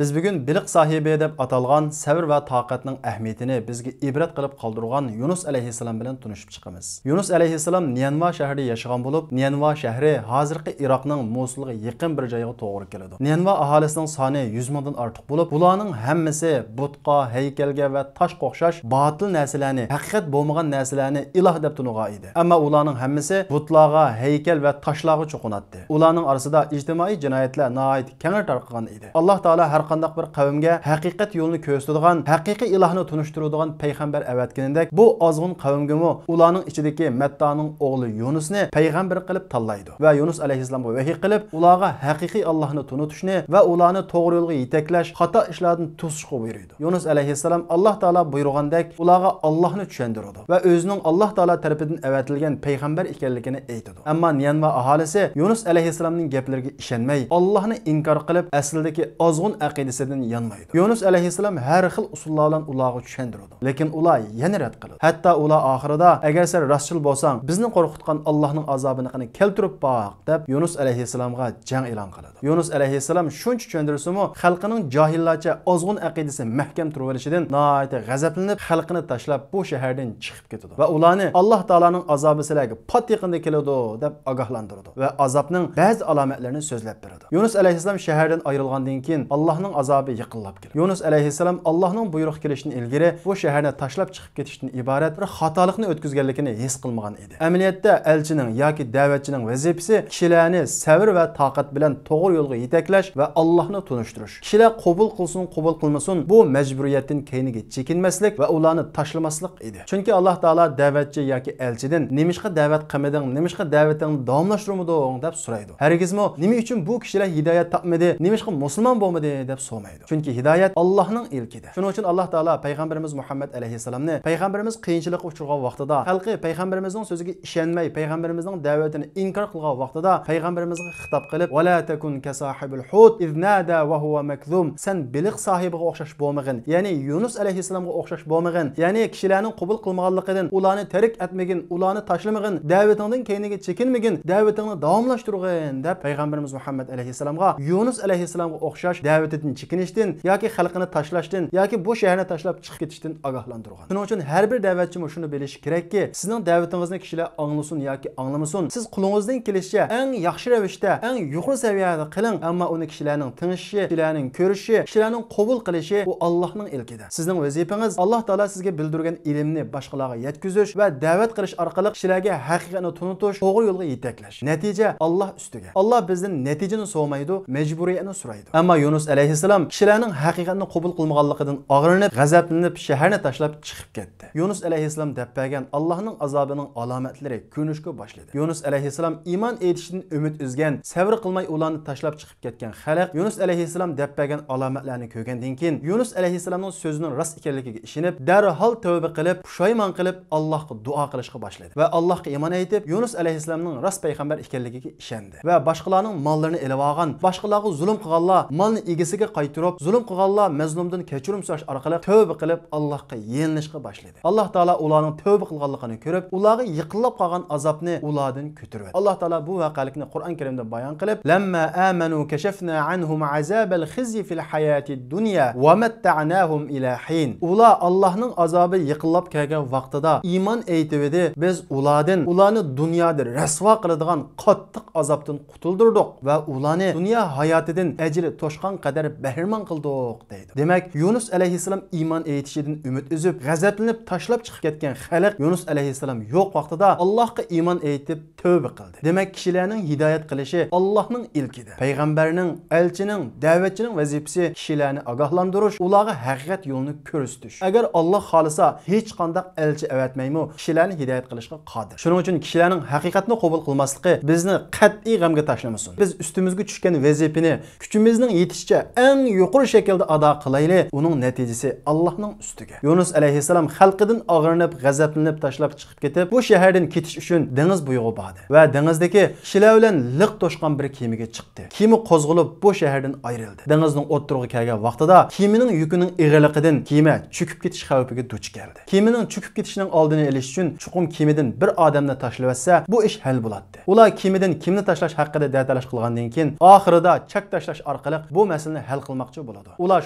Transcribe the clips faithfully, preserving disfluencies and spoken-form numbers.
بىز بۈگۈن بېلىق ساھىبى دەپ ئاتالغان سەۋر ۋە تاقەتنىڭ ئەھمىيىتىنى بىزگە ئىبرەت قىلىپ قالدۇرغان يۇنۇس ئەلەيھىسسالام بىلەن تونۇشۇپ چىقىمىز. يۇنۇس ئەلەيھىسسالام نيەنۋا شەھىرىدە ياشىغان بولۇپ، نيەنۋا شەھىرى ھازىرقى ئىراقنىڭ موسۇلغا يېقىن بىر جايغا توغرا كېلىدۇ. نيەنۋا ئاھالىسىنىڭ سانى يۈز مىڭدىن ئارتۇق بولۇپ، بۇلارنىڭ ھەممىسى بۇتقا، ھەيكەلگە ۋە تاشقا ئوخشاش باتىل نەرسىلەرنى، ھەقىقەت بولمىغان نەرسىلەرنى ئىلاھ دەپ تونۇغان ئىدى. ئەمما ئۇلارنىڭ ھەممىسى بۇتلارغا، ھەيكەل ۋە تاشلارغا چوقۇناتتى. ئۇلارنىڭ ئارىسىدا ئىجتىمائىي جىنايەتلەر ناھايىتى كەڭرى تارقىغان ئىدى. ئاللاھ تائالا ھەر قانداق بىر قەۋمگە ھەقىقەت يولىنى كۆرسىتىدىغان، ھەقىقىي ئىلاھنى تونۇشتۇرىدىغان پەيغەمبەر ئەۋەتكىنىدەك، بۇ ئازغۇن قەۋمگىمۇ ئۇلارنىڭ ئىچىدىكى مەتتانىڭ ئوغلى يۇنۇسنى پەيغەمبەر قىلىپ تاللايدۇ ۋە يۇنۇس ئەلەيھىسسالامغا ۋەھىي قىلىپ، ئۇلارغا ھەقىقىي ئاللاھنى تونۇتۇشنى ۋە ئۇلارنى توغرا يولغا يېتەكلەش، خاتا ئىشلاردىن توسۇشقا بۇيرۇيدۇ. يۇنۇس ئەلەيھىسسالام ئاللاھ تائالا بۇيرۇغاندەك ئۇلارغا ئاللاھنى چۈشەندۈرىدۇ ۋە ئۆزىنىڭ ئاللاھ تائالا تەرىپىدىن ئەۋەتىلگەن پەيغەمبەر ئىكەنلىكىنى ئېيتىدۇ. ئەمما نيەنۋا ئاھالىسى يۇنۇس ئەلەيھىسسالامنىڭ گەپلىرىگە ئىشەنمەي، ئاللاھنى ئىنكار قىلىپ، ئەسلىدىكى ئازغۇن ئەقىدىسىدىن يانمايدۇ. يۇنۇس ئەلەيھىسسالام ھەر خىل ئۇسۇللار بىلەن ئۇلارغا چۈشەندۈرىدۇ، لېكىن ئۇلار يەنە رەت قىلىدۇ. ھەتتا ئۇلار ئاخىرىدا، ئەگەر سەن راستچىل بولساڭ، بىزنى قورقۇتقان ئاللاھنىڭ ئازابىنى قېنى كەلتۈرۈپ باق، دەپ يۇنۇس ئەلەيھىسسالامغا جەڭ ئېلان قىلىدۇ. يۇنۇس ئەلەيھىسسالام شۇنچە چۈشەندۈرسىمۇ، خەلقىنىڭ جاھىللارچە ئازغۇن ئەقىدىسى مەھكەم تۇرۇۋېلىشىدىن ناھايىتى غەزەپلىنىپ، خەلقىنى تاشلاپ، بۇ شەھەردىن چىقىپ كېتىدۇ ۋە ئۇلارنى، «ئاللاھ تائالانىڭ ئازابى سىلەرگە پات يېقىندا كېلىدۇ» دەپ ئاگاھلاندۇرىدۇ ۋە ئازابنىڭ بەزى ئالامەتلىرىنى سۆزلەپ بېرىدۇ. يۇنۇس ئەلەيھىسسالام شەھەردىن ئايرىلغاندىن كېيىن، ئاللاھنىڭ ئازابى يېقىنلاپ كېلىدۇ. يۇنۇس ئەلەيھىسسالام ئاللاھنىڭ بۇيرۇقى كېلىشتىن ئىلگىرى بۇ شەھەرنى تاشلاپ چىقىپ كېتىشتىن ئىبارەت بىر خاتالىقنى ئۆتكۈزگەنلىكىنى ھېس قىلمىغان ئىدى. ئەمەلىيەتتە، ئەلچىنىڭ ياكى دەۋەتچىنىڭ ۋەزىپىسى كىشىلەرنى سەۋر ۋە تاقەت بىلەن توغرا يولغا يېتەكلەش ۋە ئاللاھنى تونۇشتۇرۇش. كىشىلەر قوبۇل قىلسۇن، قوبۇل قىلمىسۇن، بۇ مەجبۇرىيەتتىن كەينىگە چېكىنمەسلىك ۋە ئۇلارنى تاشلىماسلىق ئىدى. چۈنكى ئاللاھ تائالا دەۋەتچى ياكى ئەلچىدىن، «نېمىشقا دەۋەت قىلمىدىڭ؟ نېمىشقا دەۋىتىڭنى داۋاملاشتۇرمىدىڭ؟» دەپ سورايدۇ. ھەرگىزمۇ، «نېمە ئۈچۈن بۇ كىشىلەر ھىدايەت تاپمىدى؟ نېمىشقا مۇسۇلمان بولمىدى؟» دەپ سورىمايدۇ. چۈنكى ھىدايەت ئاللاھنىڭ ئىلكىدە. شۇنىڭ ئۈچۈن ئاللاھ تائالا پەيغەمبىرىمىز مۇھەممەد ئەلەيھىسسالامنى، پەيغەمبىرىمىز قىيىنچىلىققا ئۇچرىغان ۋاقتىدا، خەلقى پەيغەمبىرىمىزنىڭ سۆزىگە ئىشەنمەي، پەيغەمبىرىمىزنىڭ دەۋىتىنى ئىنكار قىلغان ۋاقتىدا، پەيغەمبىرىمىزگە خىتاب قىلىپ، «ولا تكن كصاحب الحوت إذ نادى وهو مكظوم»، سەن بېلىق ساھىبىغا ئوخشاش بولمىغىن، يەنى يۇنۇس ئەلەيھىسسالامغا ئوخشاش بولمىغىن، يەنى كىشىلەرنىڭ قوبۇل قىلمىغانلىقىدىن ئۇلارنى تەرك ئەتمىگىن، ئۇلارنى تاشلىمىغىن، دەۋىتىڭدىن كەينىگە چېكىنمىگىن، دەۋىتىڭنى داۋاملاشتۇرغىن، دەپ پەيغەمبىرىمىز مۇھەممەد ئەلەيھىسسالامغا يۇنۇس ئەلەيھىسسالامغا ئوخشاش دەۋىتىدىن چېكىنىشتىن ياكى خەلقىنى تاشلاشتىن ياكى بۇ شەھەرنى تاشلاپ چىقىپ كېتىشتىن ئاگاھلاندۇرغان. شۇنىڭ ئۈچۈن ھەر بىر دەۋەتچىمۇ شۇنى بىلىشى كېرەككى، سىزنىڭ دەۋىتىڭىزنى كىشىلەر ئاڭلىسۇن ياكى ئاڭلىمىسۇن، سىز قولىڭىزدىن كېلىشىچە ئەڭ ياخشى رەۋىشتە، ئەڭ يۇقىرى سەۋىيەدە قىلىڭ، ئەمما ئۇنى كىشىلەرنىڭ تىڭشىشى، كىشىلەرنىڭ كۆرۈشى، كىشىلەرنىڭ قوبۇل قىلىشى، ئۇ ئاللاھنىڭ ئىلكىدە. سىزنىڭ ۋەزىپىڭىز ئاللاھ تائالا سىزگە بىلدۈرگەن ئىلىمنى باشقىلارغا يەتكۈزۈش ۋە دەۋەت قىلىش ئارقىلىق كىشىلەرگە ھەقىقەتنى تونۇتۇش، توغرا يولغا يېتەكلەش. نەتىجە ئاللاھ ئۈستىگە. ئاللاھ بىزدىن نەتىجىنى سورىمايدۇ، مەجبۇرىيەتنى سورايدۇ. ئەمما يۇنۇس ئەلەيھىسسالام كىشىلەرنىڭ ھەقىقەتنى قوبۇل قىلمىغانلىقىدىن ئاغرىنىپ، غەزەپلىنىپ، شەھەرنى تاشلاپ چىقىپ كەتتى. يۇنۇس ئەلەيھىسسالام دەپ بەرگەن ئاللاھنىڭ ئازابىنىڭ ئالامەتلىرى كۆرۈنۈشكە باشلىدى. يۇنۇس ئەلەيھىسسالام ئىمان ئېيتىشتىن ئۈمىد ئۈزگەن، سەۋر قىلماي ئۇلارنى تاشلاپ چىقىپ كەتكەن خەلق يۇنۇس ئەلەيھىسسالام دەپ بەرگەن ئالامەتلەرنى كۆرگەندىن كېيىن، يۇنۇس ئەلەيھىسسالامنىڭ سۆزىنىڭ راست ئىكەنلىكىگە ئىشىنىپ، دەرھال تەۋبە قىلىپ، پۇشايمان قىلىپ، ئاللاھقا دۇئا قىلىشقا باشلىدى ۋە ئاللاھقا ئىمان ئېيتىپ، يۇنۇس ئەلەيھىسسالامنىڭ راست پەيغەمبەر ئىكەنلىكىگە ئىشەندى ۋە باشقىلارنىڭ ماللىرىنى ئېلىۋالغان، باشقىلارغا زۇلۇم قىلغانلار مالنى ئىگىسىگە قايتۇرۇپ، زۇلۇم قىلغانلار مەزلۇمدىن كەچۈرۈم سوراش ئارقىلىق تەۋبە قىلىپ، ئاللاھقا يېلىنىشقا باشلىدى. ئاللاھ تائالا ئۇلارنىڭ تەۋبە قىلغانلىقىنى كۆرۈپ، ئۇلارغا يېقىنلاپ قالغان ئازابنى ئۇلاردىن كۆتۈرۈۋەتتى. ئاللاھ تائالا بۇ ۋەقەلىكنى قۇرئان كەرىمدە بايان قىلىپ، لما آمنوا كشفنا عنهم عذاب الخزي في الحياة الدنيا ومتعناهم إلى حين. ئۇلار ئاللاھنىڭ ئازابى يېقىنلاپ كەلگەن ۋاقتىدا ئىمان ئېيتىۋىدى، بىز ئۇلاردىن، ئۇلارنى دۇنيادا رەسۋا قىلىدىغان قاتتىق ئازابتىن قۇتۇلدۇردۇق ۋە ئۇلارنى دۇنيا ھاياتىدىن ئەجىلى توشقان قەدەر بەھرىمەن قىلدۇق، دەيدۇ. دېمەك، يۇنۇس ئەلەيھىسسالام ئىمان ئېيتىشىدىن ئۈمىد ئۈزۈپ، غەزەپلىنىپ، تاشلاپ چىقىپ كەتكەن خەلق يۇنۇس ئەلەيھىسسالام يوق ۋاقتىدا ئاللاھقا ئىمان ئېيتىپ، تەۋبە قىلدى. دېمەك، كىشىلەرنىڭ ھىدايەت قىلىشى ئاللاھنىڭ ئىلكىدە. پەيغەمبەرنىڭ، ئەلچىنىڭ، دەۋەتچىنىڭ ۋەزىپىسى كىشىلەرنى ئاگاھلاندۇرۇش، ئۇلارغا ھەقىقەت يولىنى كۆرسىتىش. ئەگەر ئاللاھ خالىسا، ھېچقانداق ئەلچى ئەۋەتمەيمۇ، كىشىلەرنى ھىدايەت قىلىشقا قادىر. شۇنىڭ ئۈچۈن كىشىلەرنىڭ ھەقىقەتنى قوبۇل قىلماسلىقى بىزنى قەتئىي غەمگە تاشلىمىسۇن. بىز ئۈستىمىزگە چۈشكەن ۋەزىپىنى كۈچىمىزنىڭ يېتىشىچە ئەڭ يۇقىرى شەكىلدە ئادا قىلايلى، ئۇنىڭ نەتىجىسى ئاللاھنىڭ ئۈستىگە. يۇنۇس ئەلەيھىسسالام خەلقىدىن ئاغرىنىپ، غەزەپلىنىپ، تاشلاپ چىقىپ كېتىپ، بۇ شەھەردىن كېتىش ئۈچۈن دېڭىز بويىغا باردى ۋە دېڭىزدىكى كىشىلەر بىلەن لىق توشقان بىر كېمىگە چىقتى. كېمە قوزغىلىپ، بۇ شەھەردىن ئايرىلدى. دېڭىزنىڭ ئوتتۇرىغا كەلگەن ۋاقتىدا كېمىنىڭ يۈكىنىڭ ئېغىرلىقىدىن كېمە چۆكۈپ كېتىش خەۋپىگە دۇچ كەلدى. كېمىنىڭ چۆكۈپ كېتىشىنىڭ ئالدىنى ئېلىش ئۈچۈن چوقۇم كېمىدىن بىر ئادەمنى تاشلىۋەتسە، بۇ ئىش ھەل بولاتتى. ئۇلار كېمىدىن كىمنى تاشلاش ھەققىدە دەتالاش قىلغاندىن كېيىن، ئاخىرىدا چەك تاشلاش ئارقىلىق بۇ مەسىلىنى ھەل قىلماقچى بولىدۇ. ئۇلار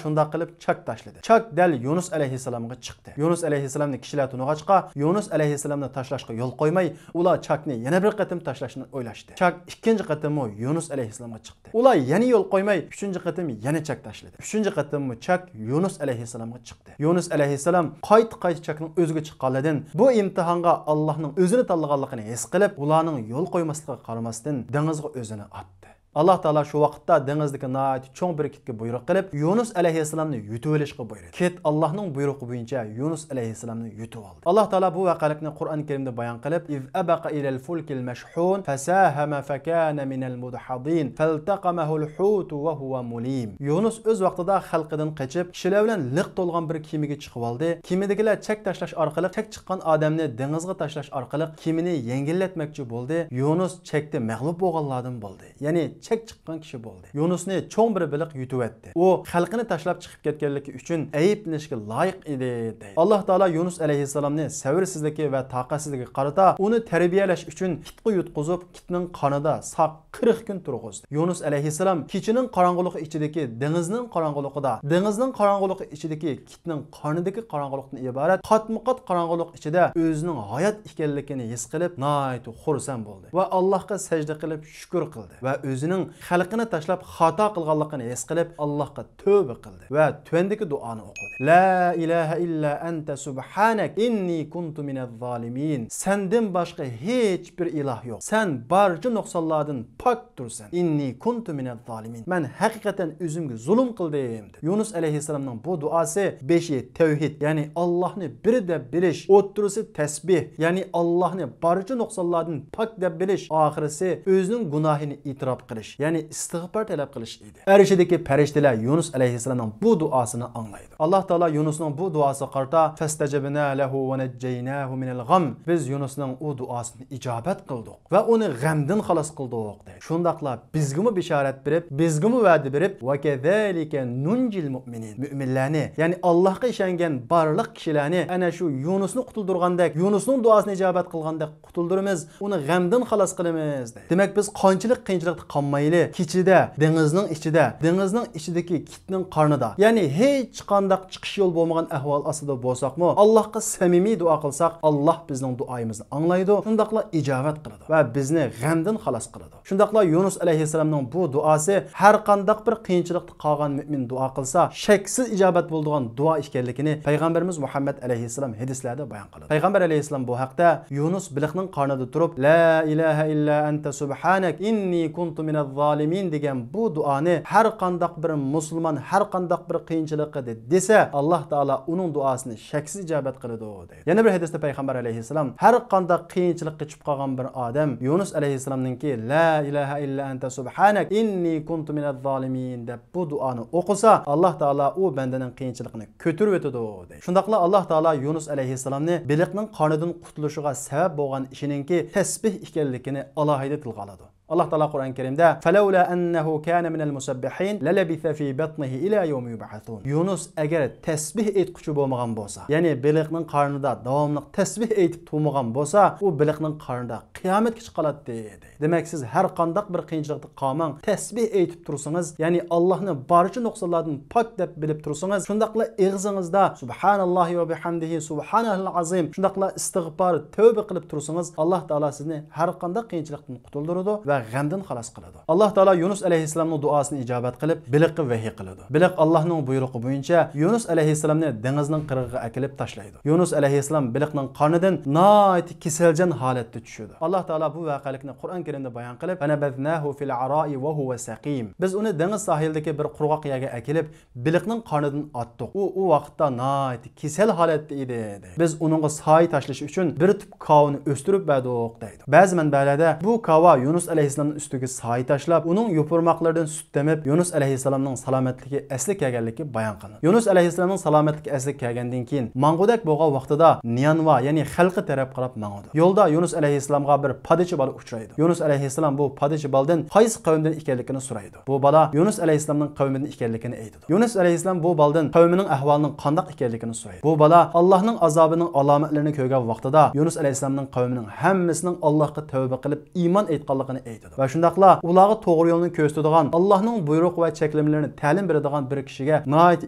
شۇنداق قىلىپ چاك تاشلىدى. چاك دەل يۇنۇس ئەلەيھىسسالامغا چىقتى. يۇنۇس ئەلەيھىسسالامنى كىشىلەر تونۇغاچقا، يۇنۇس ئەلەيھىسسالامنى تاشلاشقا يول قويماي، ئۇلار چاكنى يەنە بىر قېتىم تاشلاشنى ئويلاشتى. چاك ئىككىنچى قېتىممۇ يۇنۇس ئەلەيھىسسالامغا چىقتى. ئۇلار يەنە يول قويماي، ئۈچىنچى قېتىم يەنە چاك تاشلىدى. ئۈچىنچى قېتىممۇ چاك يۇنۇس ئەلەيھىسسالامغا چىقتى. يۇنۇس ئەلەيھىسسالام قايتا-قايتا چاكنىڭ ئۆزىگە چىققانلىرىدىن، بۇ ئىمتىھانغا ئاللاھنىڭ ئۆزىنى تاللىغانلىقىنى ھېس قىلىپ، ئۇلارنىڭ يول قويماسلىقىغا قارىماستىن، دېڭىزغا ئۆزىنى ئاتتى. ئاللاھ تائالا شۇ ۋاقىتتا دېڭىزدىكى ناھايىتى چوڭ بىر كىتكە بۇيرۇق قىلىپ، يۇنۇس ئەلەيھىسسالامنى يۇتۇۋېلىشقا بۇيرۇدى. كىت ئاللاھنىڭ بۇيرۇقى بويىچە يۇنۇس ئەلەيھىسسالامنى يۇتۇۋالدى. ئاللاھ تائالا بۇ ۋەقەلىكنى قۇرئان كەرىمدە بايان قىلىپ، إذ أبق إلى الفلك المشحون فساهم فكان من المدحضين فالتقمه الحوت وهو مليم. يۇنۇس ئۆز ۋاقتىدا خەلقىدىن قېچىپ، كىشىلەر بىلەن لىق تولغان بىر كېمىگە چىقىۋالدى. كېمىدىكىلەر چەك تاشلاش ئارقىلىق، چەك چىققان ئادەمنى دېڭىزغا تاشلاش ئارقىلىق كېمىنى يەڭگىللەتمەكچى بولدى. يۇنۇس چەكتە مەغلۇپ بولغانلاردىن بولدى. يەنى چەك چىققان كىشى بولدى. يۇنۇسنى چوڭ بىر بېلىق يۇتۇۋەتتى. ئۇ خەلقىنى تاشلاپ چىقىپ كەتكەنلىكى ئۈچۈن ئەيىبلىنىشكە لايىق ئىدى، دەيدۇ. ئاللاھ تائالا يۇنۇس ئەلەيھىسسالامنى سەۋرسىزلىكى ۋە تاقەتسىزلىكىگە قارىتا ئۇنى تەربىيەلەش ئۈچۈن كىتقا يۇتقۇزۇپ، كىتنىڭ قارنىدا ساق قىرىق كۈن تۇرغۇزدى. يۇنۇس ئەلەيھىسسالام كېچىنىڭ قاراڭغۇلۇقى ئىچىدىكى دېڭىزنىڭ قاراڭغۇلۇقىدا، دېڭىزنىڭ قاراڭغۇلۇقى ئىچىدىكى كىتنىڭ قارنىدىكى قاراڭغۇلۇقتىن ئىبارەت قاتمۇقات قاراڭغۇلۇق ئىچىدە ئۆزىنىڭ ھايات ئىكەنلىكىنى ھېس قىلىپ، ناھايىتى خۇرسەن بولدى ۋە ئاللاھقا سەجدە قىلىپ شۈكۈر قىلدى ۋە ئۆزىنىڭ خەلقىنى تاشلاپ خاتا قىلغانلىقىنى ھېس قىلىپ، ئاللاھقا تۆۋبە قىلدى ۋە تۆۋەندىكى دۇئانى ئوقۇدى. لا إله إلا أنت سبحانك إني كنت من الظالمين. سەندىن باشقا ھېچ بىر ئىلاھ يوق. سەن بارچە نۇقسانلاردىن پاك تۇرسەن. إني كنت من الظالمين. مەن ھەقىقەتەن ئۆزۈمگە زۇلۇم قىلدىم. يۇنۇس ئەلەيھىسسالامنىڭ بۇ دۇئاسى بېشى تەۋھىد، يەنى ئاللاھنى بىر دەپ بىلىش، ئوتتۇرىسى تەسبىھ، يەنى ئاللاھنى بارچە نۇقسانلاردىن پاك دەپ بىلىش، ئاخىرىسى ئۆزىنىڭ گۇناھىنى ئېتىراپ قىلىش، يەنى ئىستىغپار تەلەپ قىلىش ئىدى. ئەرشىدىكى پەرىشتىلەر يۇنۇس ئەلەيھىسسالامنىڭ بۇ دۇئاسىنى ئاڭلايدۇ. ئاللاھ تائالا يۇنۇسنىڭ بۇ دۇئاسىغا قارىتا، فاستجبنا له ونجيناه من الغم. بىز يۇنۇسنىڭ ئۇ دۇئاسىنى ئىجابەت قىلدۇق ۋە ئۇنى غەمدىن خالاس قىلدۇق، دەيدۇ. شۇنداقلا بىزگىمۇ بېشارەت بېرىپ، بىزگىمۇ ۋەدە بېرىپ، ۋەكەزالىكە نۇنجىل مۇئمىنىن. مۆمىنلەرنى، يەنى ئاللاھقا ئىشەنگەن بارلىق كىشىلەرنى ئەنە شۇ يۇنۇسنى قۇتۇلدۇرغاندەك، يۇنۇسنىڭ دۇئاسىنى ئىجابەت قىلغاندەك قۇتۇلدۇرىمىز، ئۇنى غەمدىن خالاس قىلىمىز، دەيدۇ. دېمەك، بىز قانچىلىك قىيىنچىلىقتا قالمايلى، كېچىدە، دېڭىزنىڭ ئىچىدە، دېڭىزنىڭ ئىچىدىكى كىتنىڭ قارنىدا، يەنى ھېچقانداق چىقىش يول بولمىغان ئەھۋال ئاستىدا بولساقمۇ، ئاللاھقا سەمىمىي دۇئا قىلساق، ئاللاھ بىزنىڭ دۇئايىمىزنى ئاڭلايدۇ، شۇنداقلا ئىجابەت قىلىدۇ ۋە بىزنى غەمدىن خالاس قىلىدۇ. شۇنداقلا يۇنۇس ئەلەيھىسسالامنىڭ بۇ دۇئاسى ھەر قانداق بىر قىيىنچىلىقتا قالغان مۆمىن دۇئا قىلسا، شەكسىز ئىجابەت بولىدىغان دۇئا ئىكەنلىكىنى پەيغەمبىرىمىز مۇھەممەد ئەلەيھىسسالام ھەدىسلەردە بايان قىلىدۇ. پەيغەمبەر ئەلەيھىسسالام بۇ ھەقتە يۇنۇس بېلىقنىڭ قارنىدا تۇرۇپ، لا ئىلاھە ئىللا ئەنتە سۇبھانەك ئىننى كۇنتۇ مىنەز زالىمىن دېگەن بۇ دۇئانى ھەر قانداق بىر مۇسۇلمان ھەر قانداق بىر قىيىنچىلىقىدا دېسە، ئاللاھ تائالا ئۇنىڭ دۇئاسىنى شەكسىز ئىجابەت قىلىدۇ، دەيدۇ. يەنە بىر ھەدىستە پەيغەمبەر ئەلەيھىسسالام، ھەر قانداق قىيىنچىلىققا چۈشۈپ قالغان بىر ئادەم يۇنۇس ئەلەيھىسسالامنىڭكى لا ئىلاھە ئىللا ئەنتە سۇبھانەك ئىننى كۇنتۇ مىنەز زالىمىن دەپ بۇ دۇئانى ئوقۇسا، ئاللاھ تائالا ئۇ بەندىنىڭ قىيىنچىلىقىنى كۆتۈرۈۋېتىدۇ، دەيدۇ. شۇنداقلا ئاللاھ تائالا يۇنۇس ئەلەيھىسسالامنى بېلىقنىڭ قارنىدىن قۇتۇلۇشىغا سەۋەب بولغان ئىشىنىڭكى تەسبىھ ئىكەنلىكىنى ئالاھىدە تىلغا ئالىدۇ. ئاللاھ تائالا قۇرئان كەرىمدە، فلولا أنه كان من المسبحين للبث في بطنه إلى يوم يبعثون. يۇنۇس ئەگەر تەسبىھ ئېيتقۇچى بولمىغان بولسا، يەنى بېلىقنىڭ قارنىدا داۋاملىق تەسبىھ ئېيتىپ تۇرمىغان بولسا، ئۇ بېلىقنىڭ قارنىدا قىيامەتكىچە قالاتتى. دېمەك، سىز ھەر قانداق بىر قىيىنچىلىقتا قالماڭ، تەسبىھ ئېيتىپ تۇرسىڭىز، يەنى ئاللاھنى بارچە نۇقسانلاردىن پاك دەپ بىلىپ تۇرسىڭىز، شۇنداقلا ئېغىزىڭىزدا سۇبھاناللاھى ۋە بىھەمدىھى، سۇبھانەللاھىل ئازىم، شۇنداقلا ئىستىغپار، تەۋبە قىلىپ تۇرسىڭىز، ئاللاھ تائالا سىزنى ھەر قانداق قىيىنچىلىقتىن قۇتۇلدۇرىدۇ ۋە غەمدىن خالاس قىلىدۇ. ئاللاھ تائالا يۇنۇس ئەلەيھىسسالامنىڭ دۇئاسىنى ئىجابەت قىلىپ، بېلىققا ۋەھىي قىلىدۇ. بېلىق ئاللاھنىڭ بۇيرۇقى بويىچە يۇنۇس ئەلەيھىسسالامنى دېڭىزنىڭ قىرغىقىغا ئەكېلىپ تاشلايدۇ. يۇنۇس ئەلەيھىسسالام بېلىقنىڭ قارنىدىن ناھايىتى كېسەلچان ھالەتتە چۈشىدۇ. ئاللاھ تائالا بۇ ۋەقەلىكنى قۇرئان كەرىمدە بايان قىلىپ، فنبذناه في العراء وهو سقيم. بىز ئۇنى دېڭىز ساھىلىدىكى بىر قۇرغاق يەرگە ئەكېلىپ، بېلىقنىڭ قارنىدىن ئاتتۇق. ئۇ، ئۇ ۋاقىتتا ناھايىتى كېسەل ھالەتتە ئىدى، دەيدۇ. بىز ئۇنىڭغا سايە تاشلىشى ئۈچۈن بىر تۈپ كاۋىنى ئۆستۈرۈپ بەردۇق، دەيدۇ. بەزى مەنبەلەردە بۇ كاۋا يۇنۇس ئەلەيھىسسالامنىڭ ئۈستىگە سايە تاشلاپ، ئۇنىڭ يوپۇرماقلىرىدىن سۈت تېمىپ، يۇنۇس ئەلەيھىسسالامنىڭ سالامەتلىكى ئەسلىگە كەلگەنلىكى بايان قىلىنىدۇ. يۇنۇس ئەلەيھىسسالامنىڭ سالامەتلىكى ئەسلىگە كەلگەندىن كېيىن، ماڭغۇدەك بولغان ۋاقتىدا نىيانۋا، يەنى خەلقى تەرەپ قاراپ ماڭىدۇ. يولدا يۇنۇس ئەلەيھىسسالامغا بىر پادىچى بالا ئۇچرايدۇ. يۇنۇس ئەلەيھىسسالام بۇ پادىچى بالىدىن قايسى قەۋمدىن ئىكەنلىكىنى سورايدۇ. بۇ بالا يۇنۇس ئەلەيھىسسالامنىڭ قەۋمىدىن ئىكەنلىكىنى ئېيتىدۇ. يۇنۇس ئەلەيھىسسالام بۇ بالىدىن قەۋمىنىڭ ئەھۋالىنىڭ قانداق ئىكەنلىكىنى سورايدۇ. بۇ بالا ئاللاھنىڭ ئازابىنىڭ ئالامەتلىرىنى كۆرگەن ۋاقتىدا يۇنۇس ئەلەيھىسسالامنىڭ قەۋمىنىڭ ھەممىسىنىڭ ئاللاھقا تەۋبە قىلىپ ئىمان ئېيتقانلىقىنى ئېيتىدۇ. ئېيتىدۇ. ۋە شۇنداقلا ئۇلارغا توغرا يولنى كۆرسىتىدىغان، ئاللاھنىڭ بۇيرۇق ۋە چەكلىمىلىرىنى تەلىم بېرىدىغان بىر كىشىگە ناھايىتى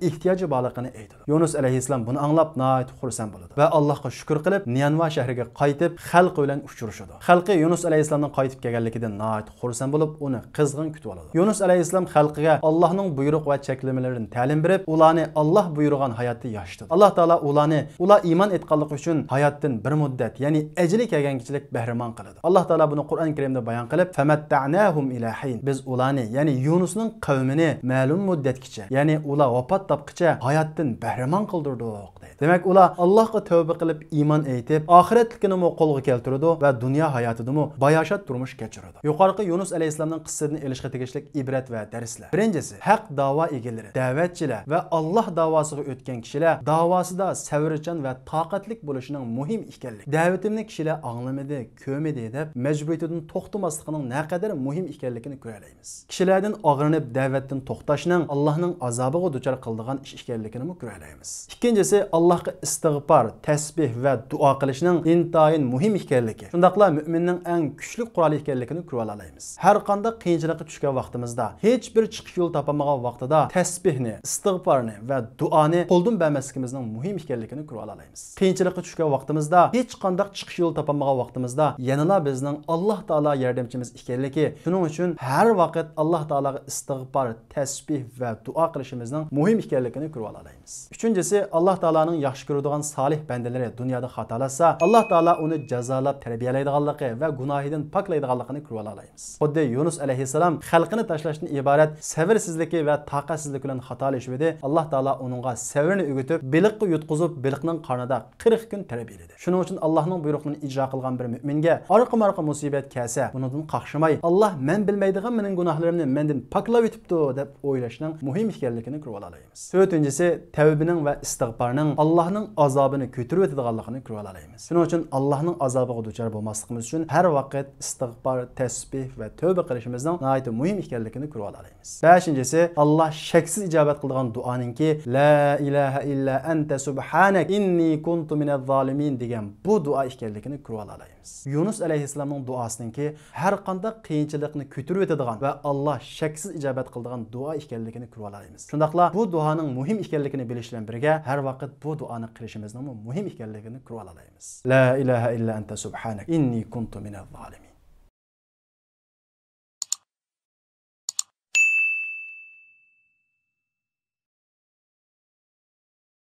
ئېھتىياجى بارلىقىنى ئېيتىدۇ. يۇنۇس ئەلەيھىسسالام بۇنى ئاڭلاپ ناھايىتى خۇرسەن بولىدۇ ۋە ئاللاھقا شۈكۈر قىلىپ، نىنۋا شەھىرىگە قايتىپ، خەلقى بىلەن ئۇچرىشىدۇ. خەلقى يۇنۇس ئەلەيھىسسالامنىڭ قايتىپ كەلگەنلىكىدىن ناھايىتى خۇرسەن بولۇپ، ئۇنى قىزغىن كۈتۈۋالىدۇ. يۇنۇس ئەلەيھىسسالام خەلقىگە ئاللاھنىڭ بۇيرۇق ۋە چەكلىمىلىرىنى تەلىم بېرىپ، ئۇلارنى ئاللاھ بۇيرۇغان ھاياتتا ياشىتىدۇ. ئاللاھ تائالا ئۇلارنى، ئۇلار ئىمان ئېيتقانلىقى ئۈچۈن ھاياتتىن بىر مۇددەت، يەنى ئەجىلى كەلگەنگىچىلىك بەھرىمەن قىلىدۇ. ئاللاھ تائالا بۇنى قۇرئان كەرىمدە بايان قىلىپ، فَمَتَّعْنَاهُمْ إِلَىٰ حِينٍ. بىز ئۇلارنى، يەنى يۇنۇسنىڭ قەۋمىنى مەلۇم مۇددەتكىچە، يەنى ئۇلار ۋاپات تاپقىچە ھاياتتىن بەھرىمەن قىلدۇردۇق، دەيدۇ. دېمەك، ئۇلار ئاللاھقا تەۋبە قىلىپ، ئىمان ئېيتىپ، ئاخىرەتلىكىنىمۇ قولغا كەلتۈرىدۇ ۋە دۇنيا ھاياتىدىمۇ باياشات تۇرمۇش كەچۈرىدۇ. يۇقىرىقى يۇنۇس ئەلەيھىسسالامنىڭ قىسسىسىدىن ئېلىشقا تېگىشلىك ئىبرەت ۋە دەرسلەر. بىرىنچىسى، ھەق داۋا ئىگىلىرى، دەۋەتچىلەر ۋە ئاللاھ داۋاسىغا ئۆتكەن كىشىلەر داۋاسىدا سەۋرچان ۋە تاقەتلىك بولۇشىنىڭ مۇھىم ئىكەنلىكى، دەۋىتىمنى كىشىلەر ئاڭلىمىدى، كۆرمىدى دەپ مەجبۇرىيىتىدىن توختىماسلىقىنىڭ نەقەدەر مۇھىم ئىكەنلىكىنى كۆرەلەيمىز. كىشىلەردىن ئاغرىنىپ دەۋەتتىن توختاشنىڭ ئاللاھنىڭ ئازابىغا دۇچار قىلىدىغان ئىش ئىكەنلىكىنىمۇ كۆرەلەيمىز. ئىككىنچىسى، ئاللاھقا ئىستىغپار، تەسبىھ ۋە دۇئا قىلىشنىڭ ئىنتايىن مۇھىم ئىكەنلىكى، شۇنداقلا مۆمىننىڭ ئەڭ كۈچلۈك قورالى ئىكەنلىكىنى كۆرۈۋالالايمىز. ھەر قانداق قىيىنچىلىققا چۈشكەن ۋاقتىمىزدا، ھېچ بىر چىقىش يولى تاپالمىغان ۋاقتىدا تەسبىھنى، ئىستىغپارنى ۋە دۇئانى قولدىن بەرمەسلىكىمىزنىڭ مۇھىم ئىكەنلىكىنى كۆرۈۋالالايمىز. قىيىنچىلىققا چۈشكەن ۋاقتىمىزدا، ھېچقانداق چىقىش يولى تاپالمىغان ۋاقتىمىزدا يەنىلا بىزنىڭ ئاللاھ تائالا ياردەمچىمىز ئىكەنلىكى، شۇنىڭ ئۈچۈن ھەر ۋاقىت ئاللاھ تائالاغا ئىستىغپار، تەسبىھ ۋە دۇئا قىلىشىمىزنىڭ مۇھىم ئىكەنلىكىنى كۆرۈۋالالايمىز. ئۈچىنچىسى، ئاللاھ تائالانىڭ ياخشى كۆرىدىغان سالىھ بەندىلىرى دۇنيادا خاتالاشسا، ئاللاھ تائالا ئۇنى جازالاپ تەربىيەلەيدىغانلىقى ۋە گۇناھىدىن پاكلايدىغانلىقىنى كۆرۈۋالالايمىز. خۇددى يۇنۇس ئەلەيھىسسالام خەلقىنى تاشلاشتىن ئىبارەت سەۋرسىزلىكى ۋە تاقەتسىزلىكى بىلەن خاتالىشىۋىدى. ئاللاھ تائالا ئۇنىڭغا سەۋرنى ئۆگىتىپ، بېلىققا يۇتقۇزۇپ، بېلىقنىڭ قارنىدا قىرىق كۈن تەربىيەلىدى. شۇنىڭ ئۈچۈن ئاللاھنىڭ بۇيرۇقلىرىنى ئىجرا قىلغان بىر مۆمىنگە ئارقىمۇ ئارقا مۇسىبەت كەلسە، بۇنىڭدىن قاقشىماي، ئاللاھ مەن بىلمەيدىغان مېنىڭ گۇناھلىرىمنى مەندىن پاكلاۋېتىپتۇ، دەپ ئويلاشنىڭ مۇھىم ئىكەنلىكىنى كۆرۈۋالالايمىز. تۆتىنچىسى، تەۋبىنىڭ ۋە ئىستىغپارنىڭ ئاللاھنىڭ ئازابىنى كۆتۈرۈۋېتىدىغانلىقىنى كۆرۈۋالالايمىز. شۇنىڭ ئۈچۈن ئاللاھنىڭ ئازابىغا دۇچار بولماسلىقىمىز ئۈچۈن ھەر ۋاقىت ئىستىغپار، تەسبىھ ۋە تەۋبە قىلىشىمىزنىڭ ناھايىتى مۇھىم ئىكەنلىكىنى كۆرۈۋالالايمىز. بەشىنچىسى، ئاللاھ شەكسىز ئىجابەت قىلىدىغان دۇئانىڭكى، لا ئىلاھە ئىللا ئەنتە سۇبھانەك ئىننى كۇنتۇ مىنەز زالىمىن دېگەن بۇ دۇئا ئىكەنلىكىنى كۆرۈۋالالايمىز. يۇنۇس ئەلەيھىسسالامنىڭ دۇئاسىنىڭكى ھەر قانداق قىيىنچىلىقنى كۆتۈرۈۋېتىدىغان ۋە ئاللاھ شەكسىز ئىجابەت قىلىدىغان دۇئا ئىكەنلىكىنى كۆرۈۋالالايمىز. شۇنداقلا بۇ دۇئانىڭ مۇھىم ئىكەنلىكىنى بىلىش بىلەن بىرگە، ھەر ۋاقىت بۇ دۇئانى قىلىشىمىزنىڭمۇ مۇھىم ئىكەنلىكىنى كۆرۈۋالالايمىز. لا ئىلاھە ئىللا ئەنتە سۇبھانەك ئىننى كۇنتۇ مىنەز زالىمىن.